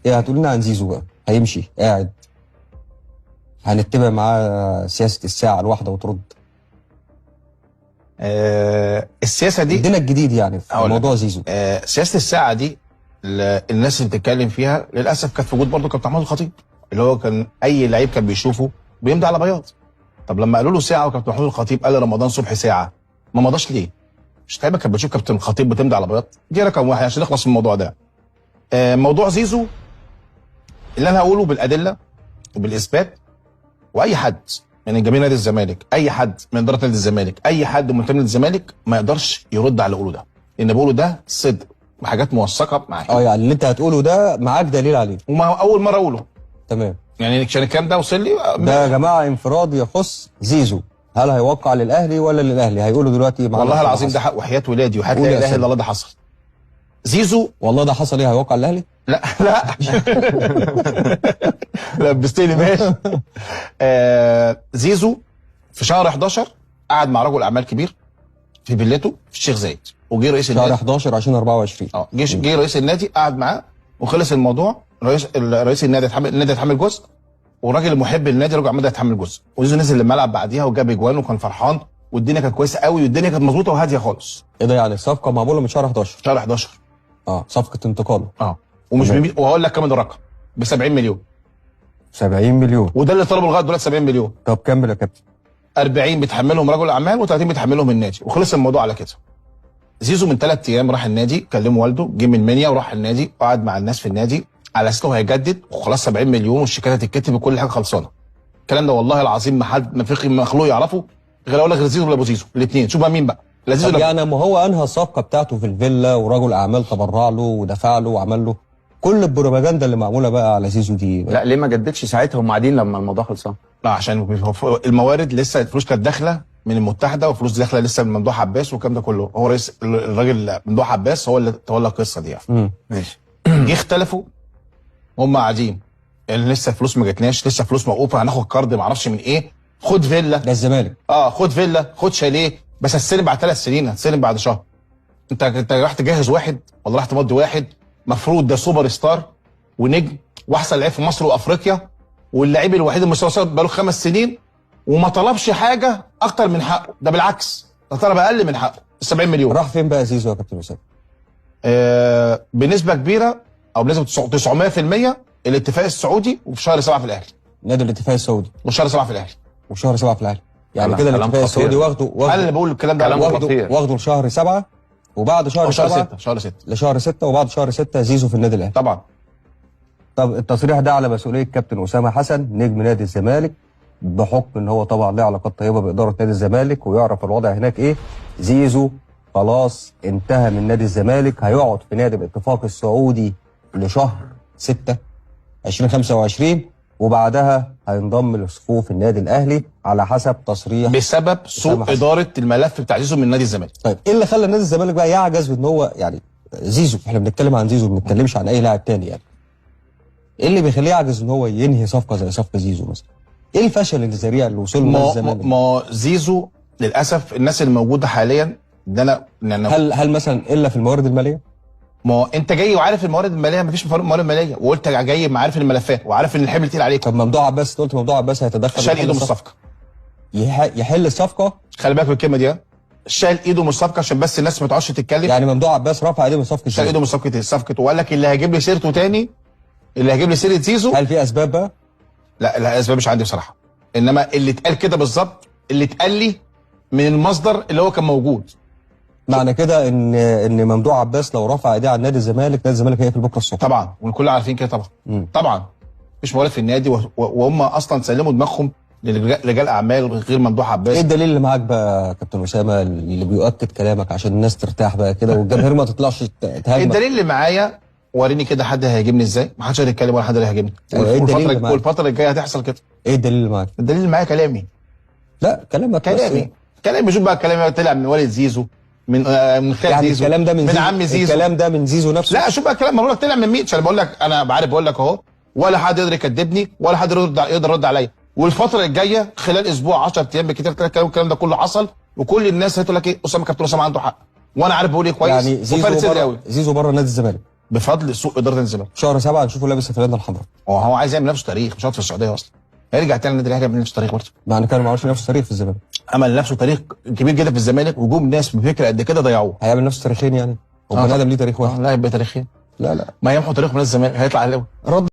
ايه هتقول لنا عن زيزو بقى؟ هيمشي قاعد، هنتبع معاه سياسة الساعة الواحدة وترد؟ السياسة دي ادينا الجديد يعني في موضوع زيزو. سياسة الساعة دي الناس اللي بتتكلم فيها للاسف كانت في وجود برضه كابتن محمود الخطيب، اللي هو كان اي لعيب كان بيشوفه بيمضي على بياض. طب لما قالوا له ساعة وكابتن محمود الخطيب قال رمضان صبحي ساعة، ما مضاش ليه؟ مش لعيبة كانت بتشوف كابتن الخطيب بتمضي على بياض؟ دي رقم واحد عشان نخلص من الموضوع ده. موضوع زيزو اللي انا هقوله بالادلة وبالاثبات، واي حد من جماهير نادي الزمالك، اي حد من ادارة نادي الزمالك، اي حد منتمي لنادي الزمالك ما يقدرش يرد على اللي بقوله ده، لان بقوله ده صدق وحاجات موثقة معايا. يعني اللي انت هتقوله ده معاك دليل عليه، وما اول مرة اقوله. تمام، يعني عشان الكلام ده وصل لي ده يا جماعة انفراد يخص زيزو، هل هيوقع للاهلي ولا للاهلي؟ هيقولوا دلوقتي والله العظيم ده حق وحياه ولادي وحياه لا اله الا الله ده حصل. زيزو والله ده حصل. ايه هيوقع للاهلي؟ لا لا لبستني ماشي. زيزو في شهر 11 قعد مع رجل اعمال كبير في فيلته في الشيخ زايد، وجه رئيس النادي شهر 11 2024. جه رئيس النادي قعد معاه وخلص الموضوع. رئيس النادي اتحمل، النادي اتحمل جزء، والراجل المحب للنادي رجل اعمال اتحمل جزء، وزيزو نزل الملعب بعديها وجاب اجوان وكان فرحان، والدنيا كانت كويسة قوي والدنيا كانت مظبوطة وهاديه خالص. ايه ده يعني الصفقة معمولة من شهر 11؟ شهر 11 صفقة انتقاله. ومش وهقول لك كمان الرقم ب 70 مليون. 70 مليون، وده اللي طلبه لغاية دلوقتي 70 مليون. طب كمل يا كابتن. 40 بيتحملهم رجل اعمال و30 بيتحملهم النادي، وخلص الموضوع على كده. زيزو من 3 ايام راح النادي، كلمة والده، جه من المنيا وراح النادي وقعد مع الناس في النادي على اساس هيجدد وخلاص 70 مليون والشيكات هتتكتب وكل حاجة خلصانه. الكلام ده والله العظيم ما حد ما في مخلوق يعرفه غير اقول لك غير زيزو ولا ابو زيزو، الاثنين. شوف بقى مين بقى، لا زيزو ولا يعني ما هو انهى الصفقة بتاعته في الفيلا ورجل اعمال تبرع له ودفع له وعمل له كل البروباجندا اللي معمولة بقى على زيزو دي. لا ليه ما جددش ساعتها؟ هم قاعدين لما الموضوع خلصان. لا عشان الموارد لسه الفلوس كانت داخله من المتحدة وفلوس داخله لسه من ممدوح عباس والكلام ده كله. هو رئيس الراجل ممدوح عباس هو اللي تولى القصة دي يعني. ماشي. جه اختلفوا هم قاعدين يعني لسه فلوس ما جاتناش، لسه فلوس موقوفة، هناخد كارد ما اعرفش من ايه، خد فيلا. ده الزمالك. خد فيلا، خد شاليه، بس هتستلم بعد 3 سنين، هتستلم بعد شهر. انت راح تجهز واحد ولا راح تمضي واحد مفروض ده سوبر ستار ونجم واحسن لعيب في مصر وافريقيا واللعيب الوحيد المستوى بقاله 5 سنين وما طلبش حاجة اكتر من حقه، ده بالعكس ده طلب اقل من حقه 70 مليون. راح فين بقى زيزو يا كابتن اسامة؟ بنسبة كبيرة او بنسبة 900% الاتفاق السعودي، وفي شهر 7 في الاهلي. نادي الاتفاق السعودي وشهر 7 في الاهلي. وشهر 7 في الاهلي. يعني كده الاتفاق السعودي واخده انا اللي بقول الكلام ده، واخده لشهر 7 وبعد شهر 7 شهر 6 لشهر 6 وبعد شهر 6 زيزو في النادي الاهلي. طبعا. طب التصريح ده على مسؤولية كابتن اسامة حسن نجم نادي الزمالك، بحكم ان هو طبعا له علاقات طيبة بادارة نادي الزمالك ويعرف الوضع هناك ايه. زيزو خلاص انتهى من نادي الزمالك، هيقعد في نادي الاتفاق السعودي لشهر 6 2025 وبعدها هينضم لصفوف النادي الاهلي على حسب تصريح بسبب سوء ادارة الملف بتاع زيزو من نادي الزمالك. طيب ايه اللي خلى نادي الزمالك بقى يعجز بان هو يعني زيزو، احنا بنتكلم عن زيزو ما بنتكلمش عن اي لاعب تاني، يعني ايه اللي بيخليه يعجز ان هو ينهي صفقة زي صفقة زيزو مثلا؟ ايه الفشل الذريع اللي وصل له نادي الزمالك؟ ما زيزو للاسف الناس اللي موجودة حاليا ده انا هل مثلا الا في الموارد المالية؟ ما انت جاي وعارف الموارد المالية، مفيش موارد ماليه، وقلت جاي عارف الملفات وعارف ان الحمل تقيل عليك. طب ممدوح عباس، قلت ممدوح عباس هيتدخل، شال ايده من الصفقة. يحل الصفقة؟ خلي بالك من الكلمة دي، شال ايده من الصفقة عشان بس الناس ما تقعدش تتكلم. يعني ممدوح عباس رفع ايده من صفقة، شال ايده من صفقة وقال لك اللي هيجيب لي سيرته تاني، اللي هيجيب لي سيره زيزو. هل في اسباب بقى؟ لا الاسباب مش عندي بصراحة، انما اللي اتقال كده بالظبط اللي اتقال لي من المصدر اللي هو كان موجود. معنى كده ان ممدوح عباس لو رفع ايديه على نادي الزمالك، نادي الزمالك هيقفل بكره الصبح. طبعا والكل عارفين كده طبعا. طبعا مفيش موارد في النادي، وهم اصلا سلموا دماغهم لرجال اعمال غير ممدوح عباس. ايه الدليل اللي معاك بقى يا كابتن اسامة اللي بيؤكد كلامك عشان الناس ترتاح بقى كده والجماهير ما تطلعش تهاجمك؟ الدليل اللي معايا وريني كده حد هيهاجمني ازاي؟ ما حدش هيتكلم ولا حد هيهاجمني. والفترة الجاية هتحصل كده. ايه الدليل اللي معاك؟ الدليل اللي معايا كلامي. لا كلامك كلامي. شوف بقى كلامي طلع من والد زيزو، من خال يعني زيزو، الكلام ده من عم زيزو، الكلام ده من زيزو نفسه. لا شوف بقى الكلام، ما بقول لك طلع من مين؟ انا بقول لك، انا عارف، بقول لك اهو، ولا حد يقدر يكذبني ولا حد يقدر يرد عليا. والفترة الجاية خلال اسبوع 10 ايام بكتير الكلام ده كله حصل، وكل الناس هتقول لك ايه، اسامة كابتن اسامة عنده حق، وانا عارف بقول ايه كويس. يعني زيزو بره نادي الزمالك. بفضل سوء ادارة نادي الزمالك. شهر 7 نشوفه لابس الفانله الحمراء. هو عايز يعمل نفسه تاريخ، مش هيقعد في السعودية اصلا، هيرجع تاني النادي الاهلي يعمل نفسه تاريخ برضه. مع ان كان ما عملش نفسه تاريخ في الزمالك. عمل نفسه تاريخ كبير جدا في الزمالك، وجوم ناس بفكره قد كده ضيعوه. هيعمل نفسه تاريخين يعني؟ هو بني ادم ليه تاريخ واحد؟ لا يبقى تاريخين. لا لا، ما يمحوا تاريخه من الزمالك، هيطلع اهلاوي. رد.